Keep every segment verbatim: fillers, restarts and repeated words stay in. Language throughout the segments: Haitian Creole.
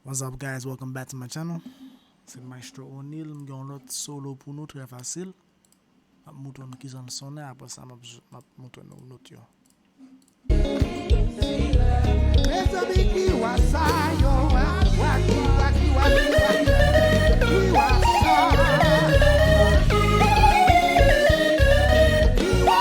What's up, guys? Welcome back to my channel. Se Maestro O'Neil. M gen yon lòt solo pou nou, trè fasil. M ap montre nou kijan l sonnen, apre sa, m ap, m ap montre nou not yo. Mezanmi, ki wa sa yo a? Wa, ki wa, ki wa, ki wa, ki wa sa? Ki wa sa yo a? Ki wa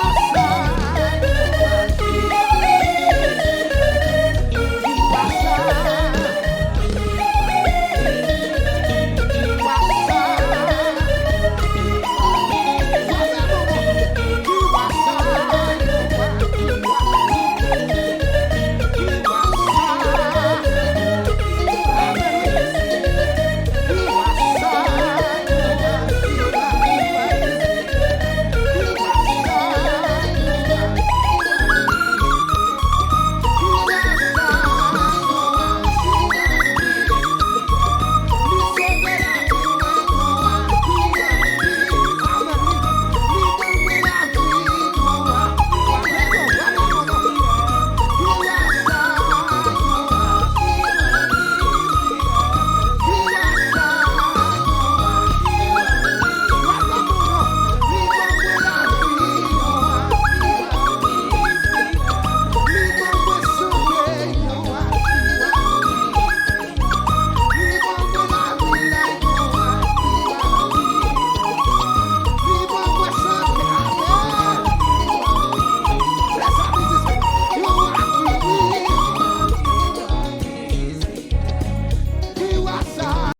sa?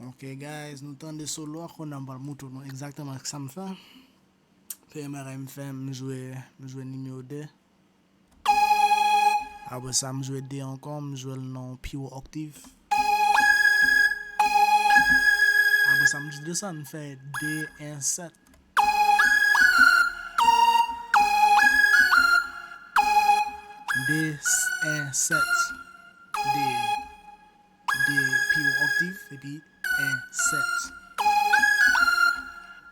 Ok, guys, nou tande solo a, kounye a m pral montre nou egzakteman sa m fè. Premye bagay m fè, m jwe, m jwe nimewo de. Apre sa, m jwe de ankò, m jwe l nan yon pi wo oktiv. Apre sa, m jis desann, m fè de, en, sèt. De, en, sèt. De, de pi wo oktiv, epi en, sèt.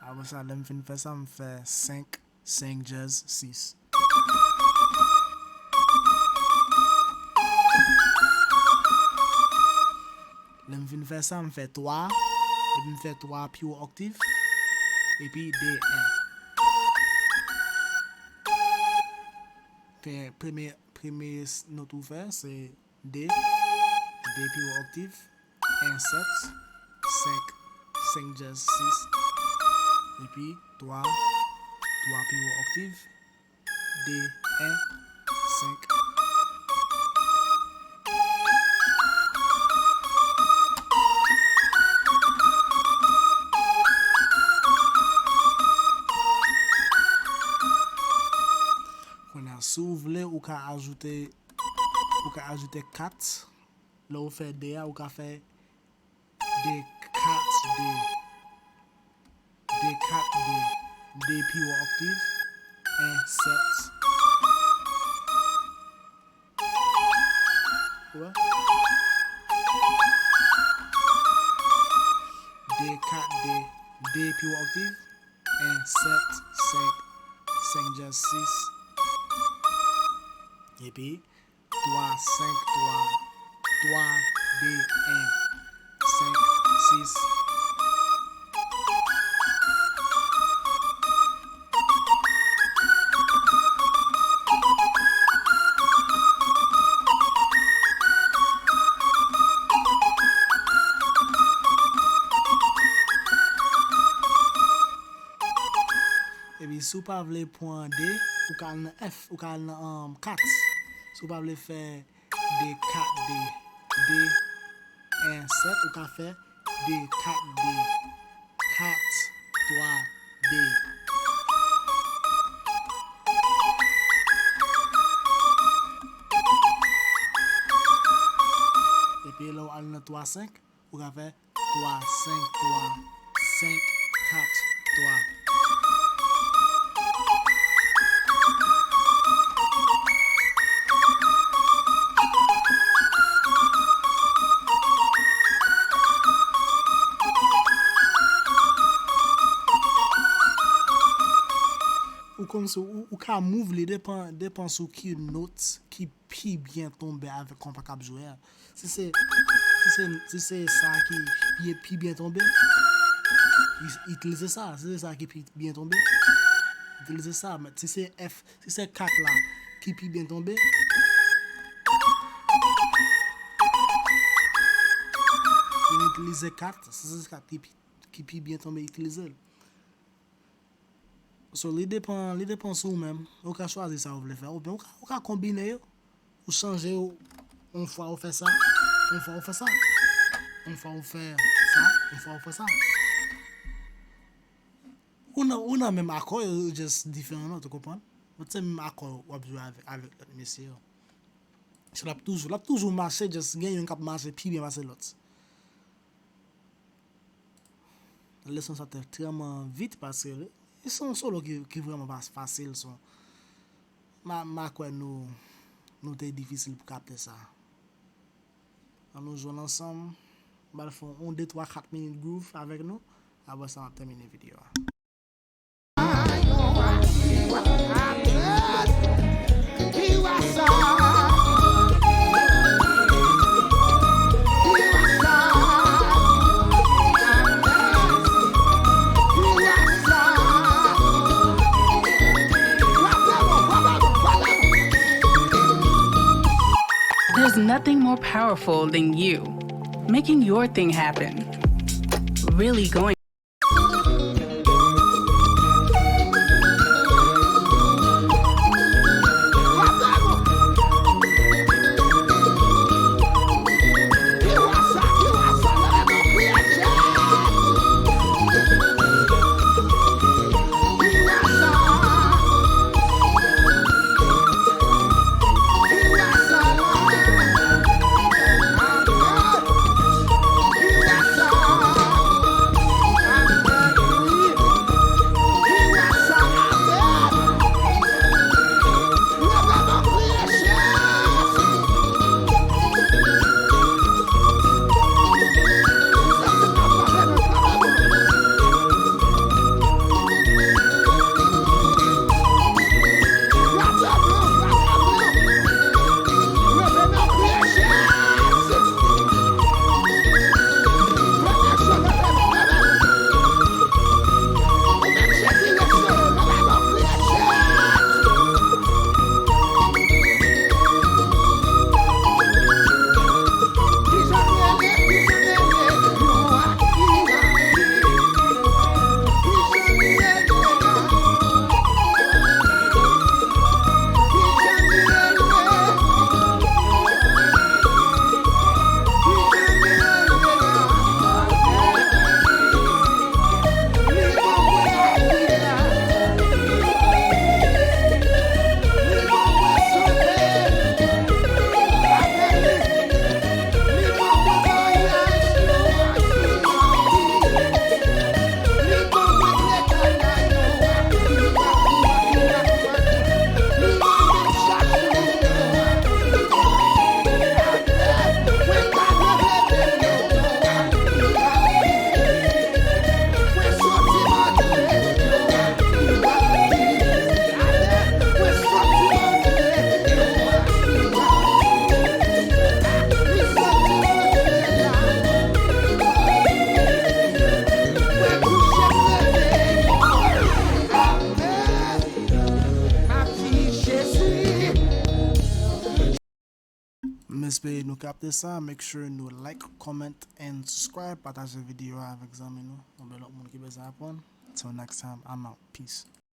Apre sa, lè m fin fè sa, m fè senk, senk djèz, sis. Lè m fin fè sa, m fè twa, epi m fè twa pi wo oktiv, epi de, en. Fè premye, premye s-, not ou fè, se de, de pi wo oktiv, en, sèt, senk, senk djèz, sis, epi twa, twa pi wo oktiv, de, en, senk. Kounye a, si w vle, ou ka ajoute, ou ka ajoute kat. Lè w fè de a, ou ka fè de, kat, de. De, kat, de. De pi wo oktiv. En, sèt. Ou wè? De, kat, de. De pi wo oktiv. En, sèt, senk, senk djèz, sis. Epi, twa, senk, twa, twa, de, en, senk, sis. Epi si w pa vle pran de, ou ka al nan F, ou ka al nan, um, kat. Si w pa vle fè de, kat, de, de, en, sèt, ou ka fè de, kat, de, kat, twa, de. Epi lè w al nan twa, senk, ou ka fè twa, senk, twa, senk, kat, twa. Ou Kòmsi ou, ou ka move li, depan, depan sou ki notes ki pi byen tonbe avèk konpa k ap jwe a. Si se, si se, si se sa ki pi, pi byen tonbe, i- itilize sa. Si se sa ki pi byen tonbe, itilize sa. Men si se F, si se kat la ki pi byen tonbe, itilize kat. Si se kat ki pi, ki pi byen tonbe, itilize l. So, li depan, li depan sou ou menm. Ou ka chwazi sa ou vle fè. Oubyen ou ka, ou ka konbine yo. Ou chanje yo. Yon fwa ou fè sa, yon fwa ou fè sa. Yon fwa ou fè sa, yon fwa ou fè sa. Ou nan, ou nan menm akò yo, just diferan nòt, ou konprann? But se menm akò w ap jwe avèk, avèk lòt mesye yo. So, l ap toujou, l ap toujou mache, just gen youn k ap mache pi byen pase lòt. Leson sa te trèman vit paske li, li se yon solo ki, ki vrèman pa fasil. So, m a, m a kwè nou, nou te difisil pou kapte sa. An nou jwenn ansanm, m al fè yon de, twa, kat minit groove avèk nou. Apre sa, m ap tèmine videyo a. There's nothing more powerful than you making your thing happen. Really going. M espere nou kapte sa. Make sure nou like, comment, and subscribe. Pataje videyo a avèk zanmi nou, oubyen lòt moun ki bezwen aprann. Till next time, I'm out. Peace.